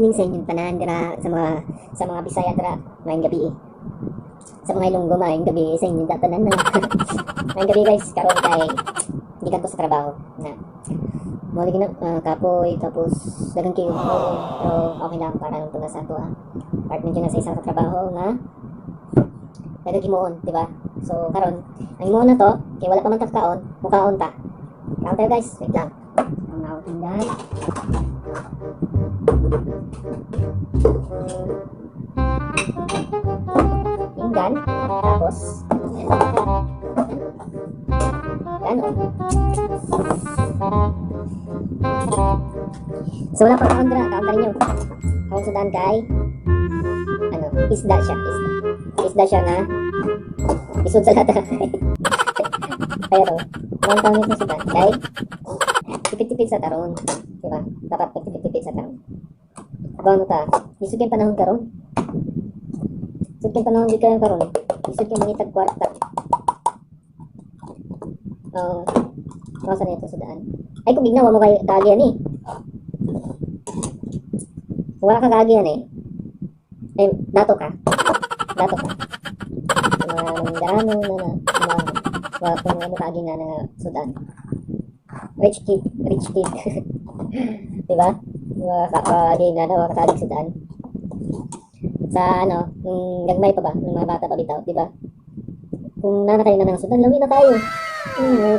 Evening sa inyong tanan dira sa mga Bisaya dira, maayong gabi eh. Sa mga Ilonggo, maayong gabi sa inyong tanan na. Maayong gabi, guys, karon kay gikan ko sa trabaho na. Mo lagi na kapoy, tapos daghang kayo, pero okay lang para lang tunga sa ato ah. Part medyo na sa isang trabaho nga daghang himuon, di ba? So karon, ang himuon na to, kay wala pa man ta kaon, mukaon ta. Kaon tayo, guys, wait lang. Ang nautindan. Pinggan, tapos ganon. So wala pa kaon dira, kaon ta ninyo. Akong sudan kay ano, isda siya, isda. Isda siya nga isod sa lata. Pero, ang tawag sa sudan kay tipid-tipid sa taron, di ba? Dapat tipid-tipid sa taron. Abang ta, isod kay panahon karon. Isod kay panahon di kayo karon. Isod kay mangitag kwarta. Oo. Oh, sa nito sudaan. Ay, kung gignawa mo kay kaagian eh. Wala ka kaagian eh. Ay, dato ka. Dato ka. Mga mandarano na na mga mga kung mo kaagi nga na sudan. Rich kid, rich kid. Di ba? Mga kaagi nga na mga kaagi sudan. Sa ano, nung gagmay pa ba, nung mga bata pa bitaw, di ba? Kung nana kayo na ng sudan, lami na kayo.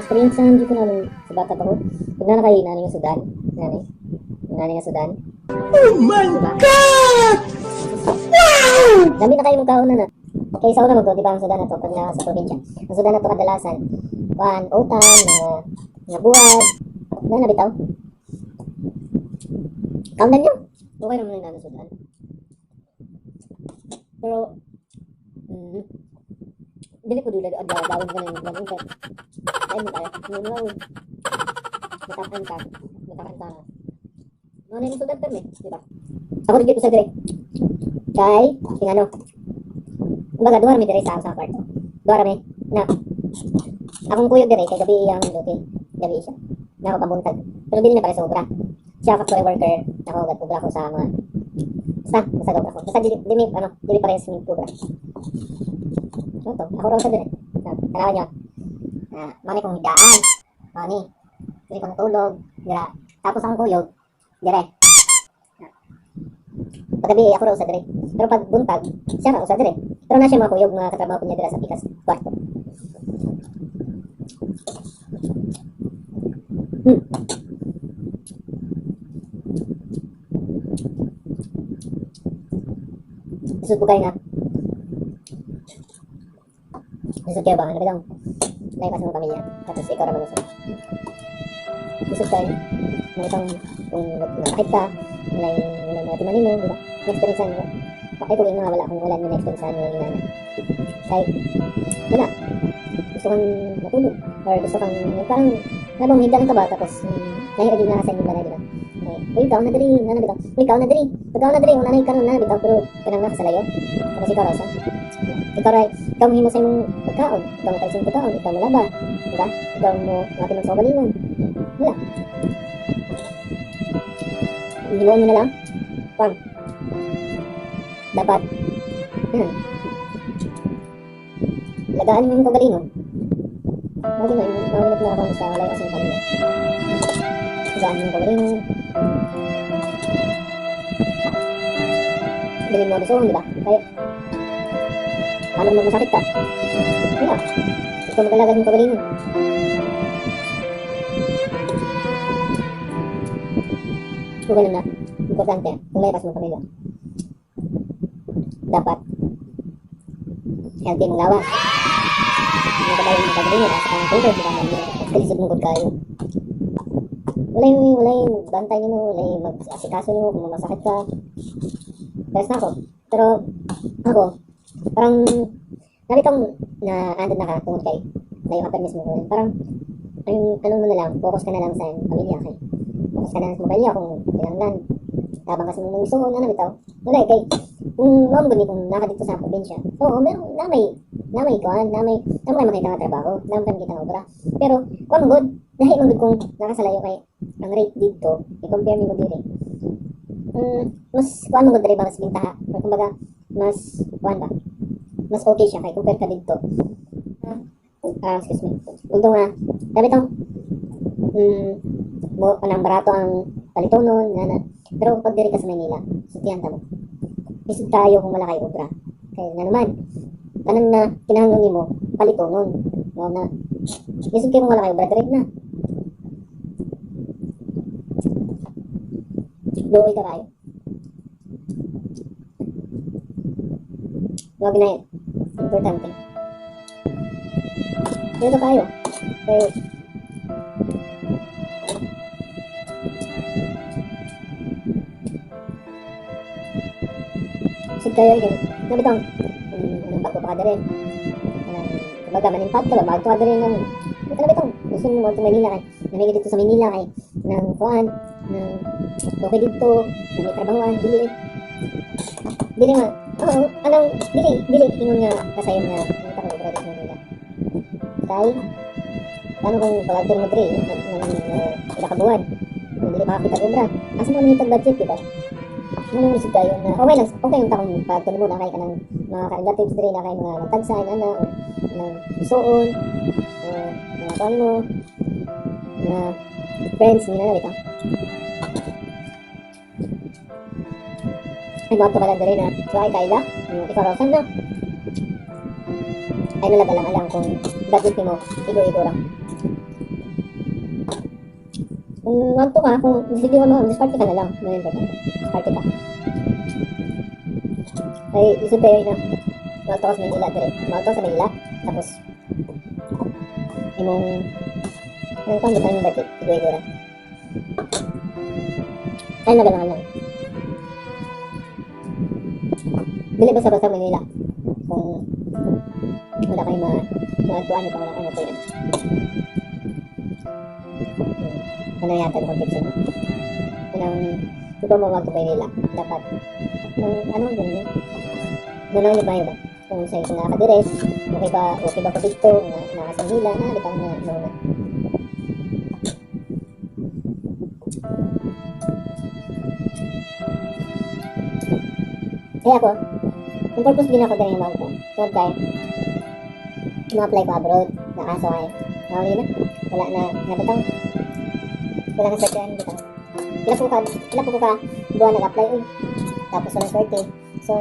Experience na ko na nung sa bata pa ko. Kung nana kayo na ng sudan, nani, nani nga sudan. Oh my Diba? God! Wow! Dami na kayo magkaon na na. Kay sa una mo, di ba, ang sudan na to, pag nasa probinsya. Ang sudan na to kadalasan, kuan, utan, mga buwad, na nabitaw. Kaon na nyo. Okay naman yung nasa sudan. Pero, dili ko dula adlaw dawon ka na yung ganun kay. Ay mo tayo. Ano mo matakan ka. Matakan ka. Ano na yung sudan perme, di ba? Ako rin dito sa dire. Kay, tingano. Kumbaga, duha mi dire sa kwarto. Duha mi na. Akong kuyog dire kay gabi ang duty. Gabi siya. Na ako pabuntag. Pero dili na pare sa obra. Siya factory worker. Ako gad obra ko sa mga basta, basta obra ko. Basta dili dili ano, dili parehas mi obra. Ano to? Ako raw sa dire. Tanawan niyo. Ah, mani kong higdaan. Mani. Dili ko natulog. Dira. Tapos ang kuyog, dire. Paggabi ako raw sa dire. Pero pag buntag, siya raw sa dire. Pero na siya mga kuyog, mga katrabaho ko niya dira sa pikas kwarto. Isod po kayo nga. Isod kayo ba? Ano ba lang? Layo ka sa mga pamilya. Tapos ikaw raman usod. Isod kayo. Mga itong kung masakit ka, wala yung mga timanin mo, di ba? Na-experience mo. Ay, kung nga wala, kung wala mo na-experience mo yung inana. Kay, wala. Gusto kang matulog. Or gusto kang, parang, habang higdaan ka ba, tapos, nahirap din na sa inyong balay, di ba? Eh, uy, ikaw na diri, na bitaw. Uy, ikaw na diri. Ikaw na diri, wala na ikaw na bitaw, pero kanang nasa layo. Tapos ikaw raw sa. Ikaw ra, ikaw mo himo sa imong pagkaon, ikaw mo palit sa imong pagkaon, ikaw mo laba, di ba? Ikaw mo ngati sa kaugalingon. Wala. Himuon mo na lang. Pang. Dapat. Yan. Lagaan mo yung kaugalingon. Mao na mao na ako sa layo sa pamilya. Lagaan mo yung kaugalingon. Bilhin mo gusto, di ba? Kaya, paano kung magmasakit ka? Wala. Ikaw mag-alaga ng kaugalingon. Kung ganun na, importante, kung may ka sa pamilya, dapat healthy mong lawas. Hindi ka ba yung kaugalingon, asa ka ng tulog, di ba? Kalisod mo gud kayo. Wala yung bantay nimo, wala yung mag-asikaso nimo kung masakit ka. Best na ako. Pero ako, parang nalitong na andun na ka tungkol kay na yung upper mismo ko. Parang ang ano mo na lang, focus ka na lang sa pamilya kay. Focus ka na lang sa pamilya kung kinahanglan. Tabang kasi mong gusto na bitaw. Wala eh, kay kung mao gani kung naka dito sa probinsya. Oo, meron na may kuan, na may makita nga trabaho, na may makita nga obra. Pero kuan gud, lahi man gud kung nakasalayo kay ang rate dito, i-compare nimo diri. Mas kuan mo diri ba, mas bintaha. Or kumbaga mas kuan ba? Mas okay siya kay compare ka didto. Excuse me. Although nga dami tong mo anang barato ang palitonon nga na. Pero pag diri ka sa Maynila, sutihan ta mo. Lisod tayo kung wala kay obra. Kay nga naman, tanan na kinahanglan nimo palitonon. Mao na. Lisod kayo kung wala kay obra diri na. Luoy ka kayo. Wag na yun. Importante. Dito kayo. Kaya, sud kayo yun. Nabitong, anong bago pa ka diri. Anong, kumbaga, manimpad ka ba? Bago ka diri ng, ito na bitong, gusto mo sa Manila kay, namigay dito sa Manila kay, ng kuan, ng okay dito, ng may trabahoan, dili eh. Dili nga, oo, anong, dili, dili, ingon nga, kasayon nga, ang tao dito sa Manila. Kay, paano kung pag-adto mo diri, ng pila ka buwan, kung dili makakita og obra, asa mo mangitag budget, di ba? Ano nang isip kayo na okay lang, okay yung taong pag-adto mo na kay kanang mga ka-relatives diri na kay mga magtagsa, ana, o ng suon, o mga kuan mo, mga friends, nila na dito. Ay, mga ka lang diri na, so ay kaila, ikaw raw na. Ay, nalag alang-alang kung budget mo, igo-igo ra. Kung wanto ka, kung sige mo, diskarte ka na lang. Ano yung importante? Diskarte ka. Ay, isip kayo na, wanto ka sa Manila, dire. Wanto ka sa Manila, tapos, imong, anong kung ano yung budget, igo-igo ra. Ay, nagalangan lang. Dili basta-basta Manila. Kung wala kayo maadtuan, ito wala kayo matuyan. Ano yata ng conception? Anong, di ba mawag to Manila? Dapat, nung, ano ang ganun yun? Doon ang iba ba? Kung sa kung nakadire, okay ba ko dito, nga naka sa Manila, na, di ba, na, no, na. Kaya ako, ang purpose din ako dahil yung ko. So, dahil, ma-apply ko abroad, nakaso ay, nawali na, wala na, nabitang, wala na swerte, bitaw. Pila po ka buwan nag-apply, uy. Tapos walang swerte. So,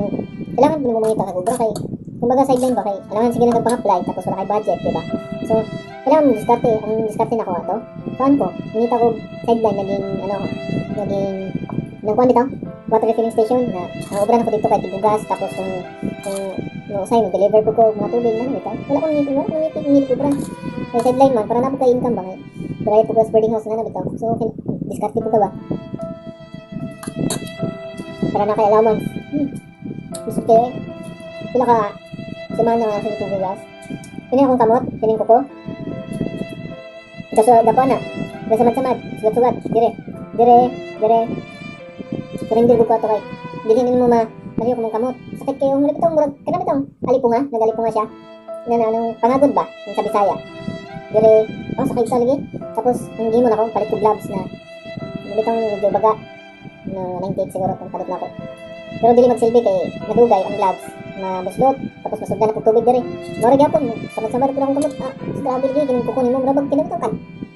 kailangan mo mangita ka obra kay, kumbaga sideline ba kay, kailangan sige na kag pang-apply, tapos wala kay budget, di ba? So, kailangan mo diskarte, ang diskarte na ko ato, kuan ko, mangita ko sideline, naging, ano, naging, nang kuan bitaw, water refilling station, na, ang obra na ko dito kay tigugas, tapos kung no, usay, mag-deliver po ko mga tubig na, bitaw. Wala akong ngiti, wala akong ngiti, ngiti obra. Kay sideline man, para na po kay income ba, kay, bayad po ko sa boarding house na na, bitaw. So, okay, diskarte po ka ba? Para na kay allowance. Gusto kayo eh. Pila ka, semana nga sa tubig gas. Pinin akong kamot, pinin ko ko. Kaso, dako na. Gasamad-samad, sugat-sugat, dire, dire, dire. Surrender ko ato kay. Dili nimo ma, maliw ko mong kamot. Sakit kayo, mura bitong, murag, kana bitong, alipunga, nagalipunga siya. Na, na, anong pangagod ba? Yung sa Bisaya. Dire, oh, sakit sa lagi. Tapos, ang gimo na ako, palit ko gloves na, bitong medyo baga, na 98 siguro kung palit na ako. Pero dili magsilbi kay nadugay ang gloves, mabuslot, tapos masugdan na kog tubig dire. Mura gyapon, samad-samad pud akong kamot. Grabe lagi kining kuko nimo, mura bag kinabitong kan.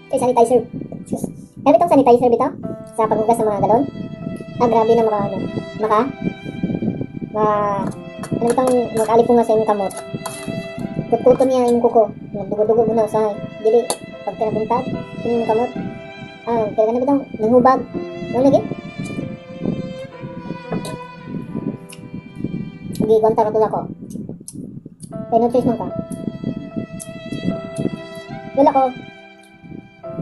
Kay sanitizer. Sus. Grabe tong sanitizer bitaw sa paghugas sa mga galon. Grabe na maka ano, maka ma ano bitong mag-alipunga sa imong kamot. Kututon niya imong kuko, nagdugo-dugo na usahay. Dili pagka nabuntag kini imong kamot. Kaya na bitong nanghubag. Mao lagi. Hindi, gwanta ka tulad ako. Kaya no choice man ka. Wala ko.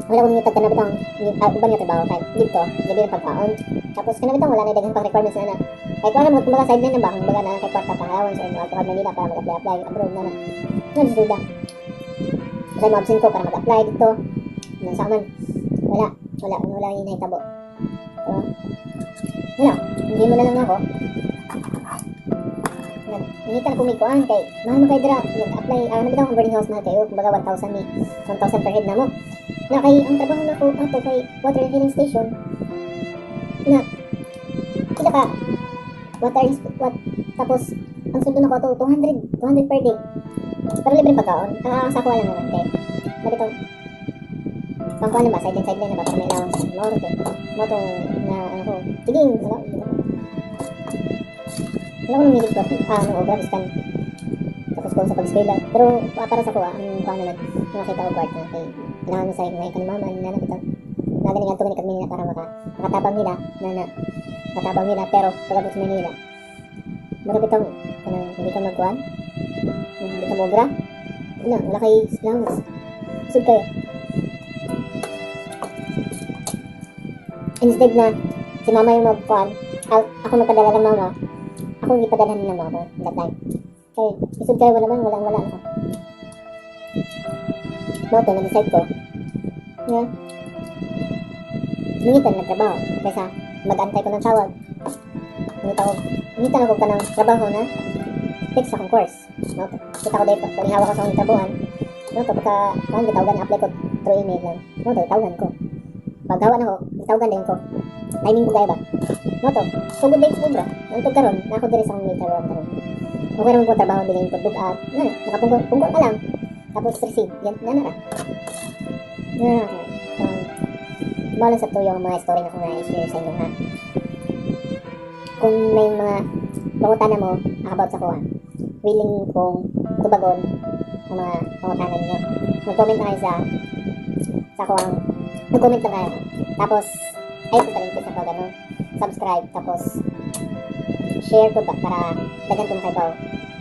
Wala ko nangitag ka na bitang, uban nga trabaho kay dito, gabi ng pagkaon. Tapos ka na bitang wala na daghan pang requirements na na. Kay kuha na mo, kumbaga sideline na ba, kumbaga na kay kwarta pang allowance or mga ka Manila para mag-apply-apply abroad na na. Ano, duda. Kasi mo absent ko para mag-apply dito. Nang sa man. Wala, wala, wala yung nahitabo. Pero, wala, hindi mo na lang ako. Nangita na pumikuan kay mahal mo kay dira nag-apply, ano bitaw ang boarding house mahal kayo, kumbaga 1,000 ni 1,000 per head na mo. Na kay ang trabaho nako ato kay water refilling station. Na Pila ka what are what, tapos ang sweldo nako ato 200, 200 per day. Pero libre pagkaon. Ang sa ako lang naman kay nabitaw pangkuan na ba, sideline sideline na ba para may allowance. Mao to. Mao to na ano ko. Sige, wala. Wala wala ko nang ko ah, nung obra biskan tapos ko sa pag-eskwela. Pero para sa ko ang kuan naman, nakakita ko kwarta kay kailangan mo sa may kan mama ni nana bitaw. Na gani ngadto gani kag Manila para makatabang nila na na makatabang nila, pero pag-abot sa Manila mura bitaw kanang hindi ka magkuan, hindi ka mobra, wala wala kay allowance, sud kayo. Instead na si mama yung magkuan, ako magpadala ng mama, ako yung ipadala ng mama that time kay isud kayo, wala man, walang wala ako. Mao to na-decide ko nga mangitan ng trabaho kaysa mag-antay ko ng tawag. Mangita ko kanang trabaho na fix akong course. No, kita ko dito, pag ko sa akong trabuhan, no, to pagka kuan gitawagan, apply ko through email lang. No, to tawagan ko. Paggawa na ko, gitawagan din ko. Timing ko gaya ba? No, to, sugod din sa obra. Nantog karon, na ako diri sa akong trabaho karon. Okay naman ko trabaho din ko bugat. Na, nakapungkol pungkol ka lang. Tapos receive, yan, na na ra. Na, mao lang sa tuyo ang mga story na kung na-share sa inyo ha. Kung may mga pangutana mo about sa kuha, willing kong tubagon ang mga pangutana ninyo. Mag-comment na kayo sa kuwang, mag-comment lang kayo. Tapos, ay ko palingkod sa pag ano, subscribe, tapos share ko ba para daghan ko makaibaw.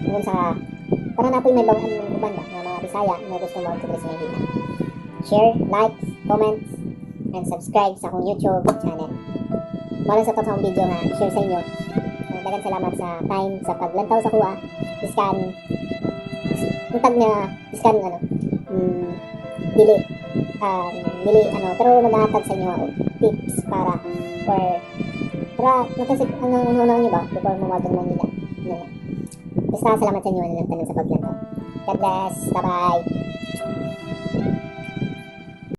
Kung sa para na po'y may bawaan ng uban ba, nga mga Bisaya na gusto mo sa Maynila. Share, like, comment, and subscribe sa akong YouTube channel. Mao lang sa to akong video nga share sa inyo. So, daghang salamat sa time sa paglantaw sa kuha. Biskan untag nga biskan ano dili dili ano, pero maghatag sa inyo og tips para or para makasig ano ano niyo ba before mo ng Manila. No. Basta salamat sa inyo lang tanan sa paglantaw. God bless. Bye-bye.